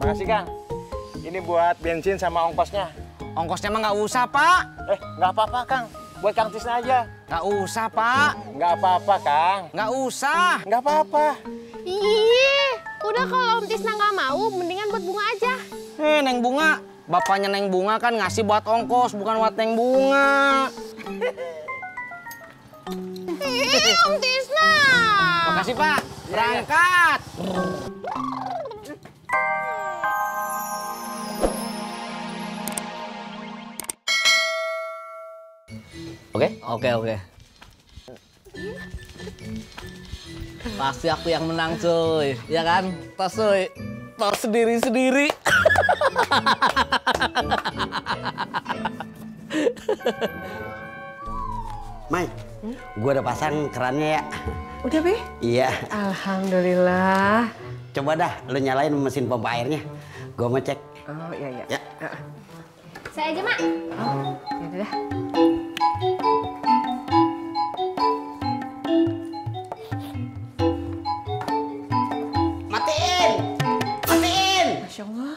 Makasih, Kang. Ini buat bensin sama ongkosnya. Ongkosnya mah nggak usah, Pak. Nggak apa-apa, Kang. Buat Kang Tisna aja. Nggak usah, Pak. Nggak apa-apa, Kang. Nggak usah. Nggak apa-apa. Ih, udah kalau Om Tisna nggak mau, mendingan buat Bunga aja. Neng Bunga. Bapaknya Neng Bunga kan ngasih buat ongkos, bukan buat Neng Bunga. Ih, Om Tisna. Makasih, Pak. Berangkat. Oke. Pasti aku yang menang, cuy. Ya kan? Tos, cuy. Tos sendiri-sendiri. Mai, gua udah pasang kerannya ya. Udah, Be? Iya. Alhamdulillah. Coba dah, lu nyalain mesin pompa airnya. Gua mau cek. Oh, iya. Ya. Saya aja, Mak. Oh, ya udah. Matiin! Masya Allah.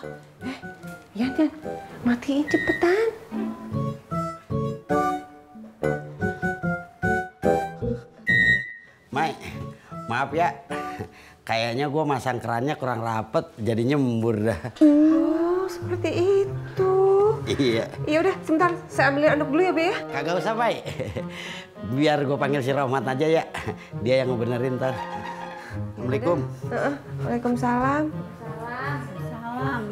Ya, Dan. Matiin cepetan. Mai, maaf ya. Kayaknya gua masang kerannya kurang rapet, jadi nyembur dah. Oh, seperti itu. Iya. Ya udah, sebentar. Saya ambilin anduk dulu ya, Be ya. Kagak usah, Mai. Biar gua panggil si Rohmat aja ya. Dia yang ngebenerin ntar. Assalamualaikum. Waalaikumsalam. Salam.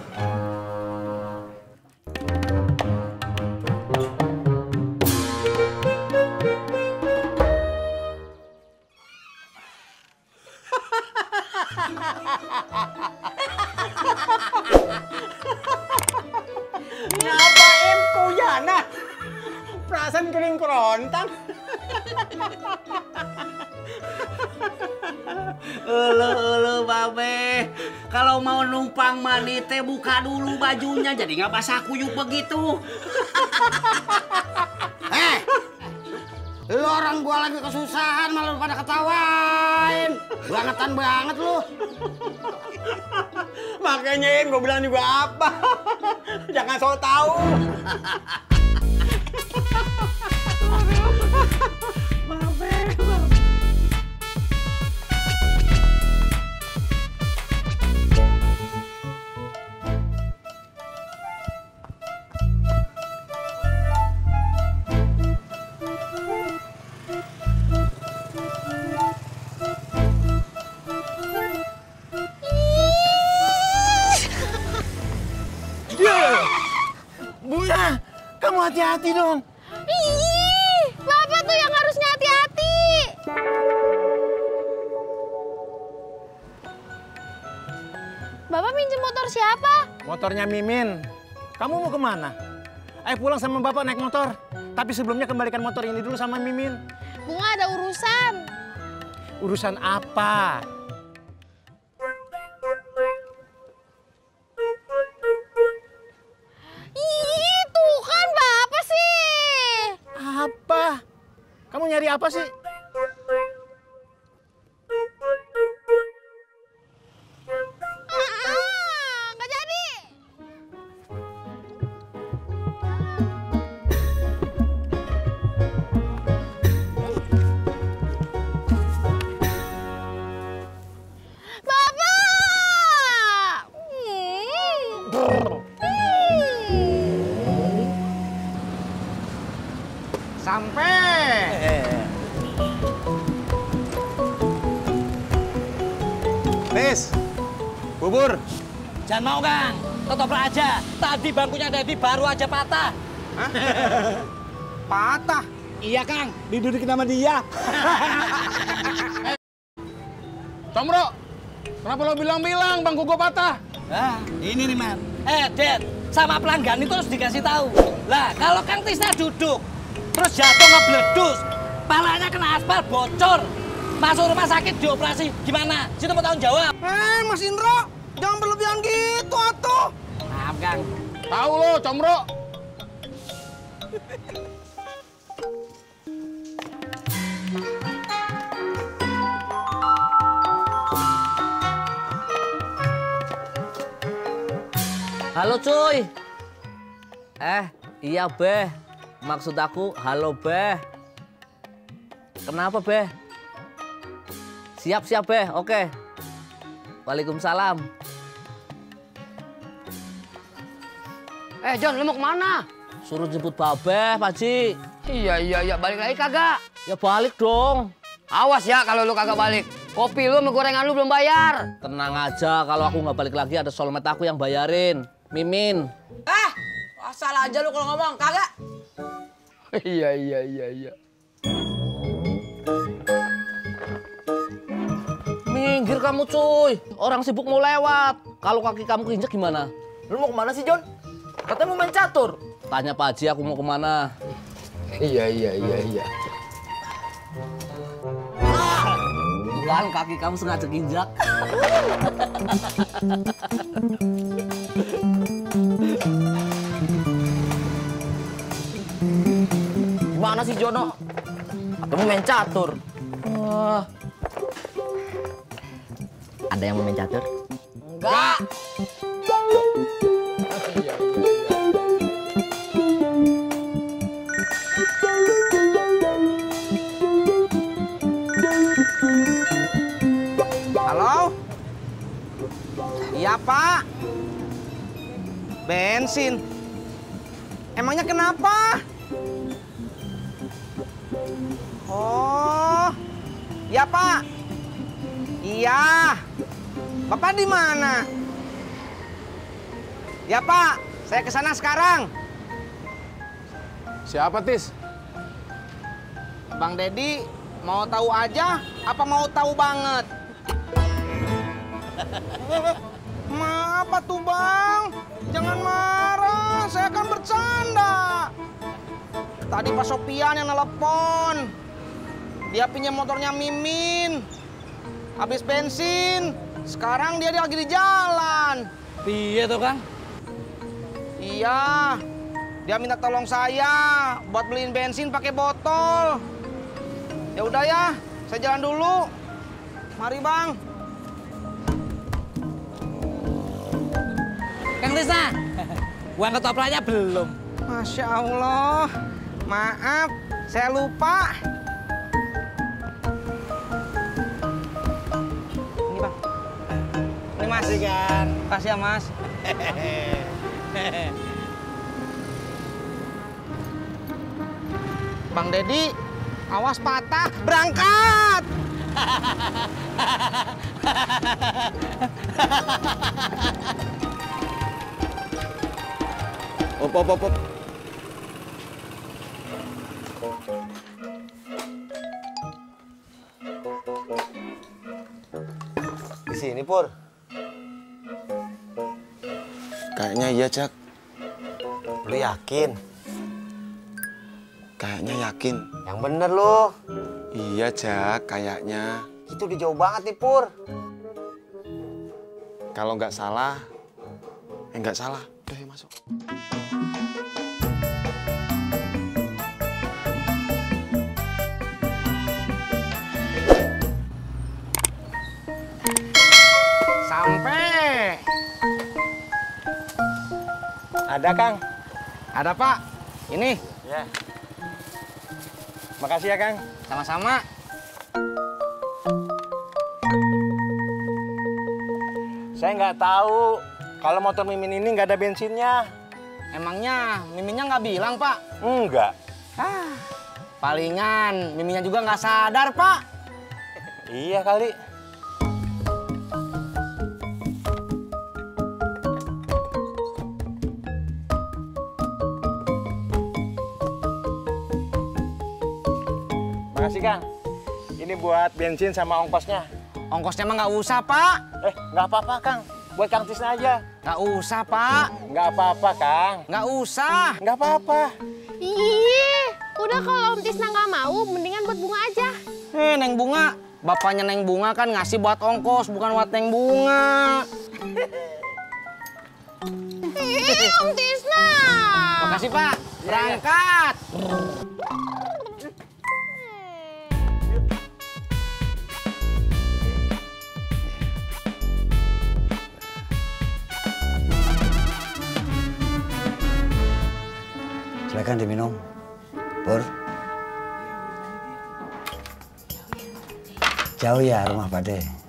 Ngapain kau Yana? Perasaan kering kerontang. Ulu, Babe. Kalau mau numpang mani teh buka dulu bajunya, jadi nggak basah kuyup begitu. Lu orang gua lagi kesusahan malah pada ketawain. Bangetan banget lu. Makanya gue bilang juga apa? Jangan sok tahu. Bunga, kamu hati-hati dong. Ih, Bapak tuh yang harusnya hati-hati. Bapak minjem motor siapa? Motornya Mimin. Kamu mau kemana? Ayo pulang sama Bapak naik motor. Tapi sebelumnya kembalikan motor ini dulu sama Mimin. Bunga ada urusan. Urusan apa? Itu kan Bapak sih. Apa? Kamu nyari apa sih? Nggak jadi. Bapak! Sampai. Nis, bubur. Jangan mau, Kang. Ketoprak aja. Tadi bangkunya Dedi baru aja patah. Patah. Iya, Kang. Didudukin sama dia. Tomro, kenapa lo bilang-bilang bangku gua patah? Ini nih, Man. Ded, sama pelanggan itu harus dikasih tahu. Lah, kalau Kang Tisna duduk, terus jatuh ngebledus, palanya kena aspal bocor, masuk rumah sakit dioperasi, gimana? Situ mau tanggung jawab. Mas Indro, jangan berlebihan gitu atuh. Maaf, Kang. Tahu lo, Comro. Halo cuy. Iya Beh. Maksud aku halo Beh. Kenapa Beh? Siap Beh, oke. Waalaikumsalam. John, lu mau kemana? Suruh jemput Babeh, Pak Haji. Iya, balik lagi kagak? Ya balik dong. Awas ya kalau lu kagak balik. Kopi lu sama gorengan lu belum bayar. Tenang aja, kalau aku nggak balik lagi ada soulmate aku yang bayarin. Mimin. Asal aja lu kalau ngomong, kagak? Iya. Minggir kamu cuy, orang sibuk mau lewat. Kalau kaki kamu keinjek gimana? Lu mau kemana sih, John? Katanya mau main catur. Tanya Pak Haji aku mau kemana. Iya. Bukan, kaki kamu sengaja injak. Gimana sih, Jono? Atau mau main catur? Wah. Ada yang mau main catur? Enggak. Halo? Iya Pak. Bensin. Emangnya kenapa? Oh, ya Pak. Iya. Bapak di mana? Ya Pak, saya ke sana sekarang. Siapa, Tis? Bang Dedi, mau tahu aja apa mau tahu banget? Apa tuh Bang? Jangan marah, saya kan bercanda. Tadi Pak Sopian yang nelpon. Dia pinjam motornya Mimin. Habis bensin. Sekarang dia lagi di jalan. Piye tuh, Kang? Iya. Dia minta tolong saya buat beliin bensin pakai botol. Ya udah ya, saya jalan dulu. Mari, Bang. Kang Tisna, uang ketopraknya belum. Masya Allah. Maaf, saya lupa. Ini, Bang. Ini, Mas. Kan. Kasih ya, Mas. Bang Dedi, awas patah, berangkat! Op. Di sini, Pur. Kayaknya iya, Jak. Lu yakin? Kayaknya yakin. Yang bener lu. Iya, Jak, kayaknya. Itu udah jauh banget nih, Pur. Kalau nggak salah, nggak salah. Udah, yuk masuk. Sampai. Ada, Kang. Ada, Pak. Ini. Ya. Makasih ya, Kang. Sama-sama. Saya nggak tahu kalau motor Mimin ini nggak ada bensinnya. Emangnya Miminnya nggak bilang, Pak? Enggak. Palingan Miminnya juga nggak sadar, Pak. Iya kali. Makasih, Kang. Ini buat bensin sama ongkosnya. Ongkosnya mah nggak usah, Pak. Nggak apa-apa, Kang. Buat Kang Tisna aja. Nggak usah, Pak. Nggak apa-apa, Kang. Nggak usah. Nggak apa-apa. Ih, udah kalau Om Tisna nggak mau, mendingan buat Bunga aja. Neng Bunga. Bapaknya Neng Bunga kan ngasih buat ongkos, bukan buat Neng Bunga. Om Tisna. Makasih, Pak. Berangkat. Silakan diminum. Pur. Jauh ya rumah Pak De?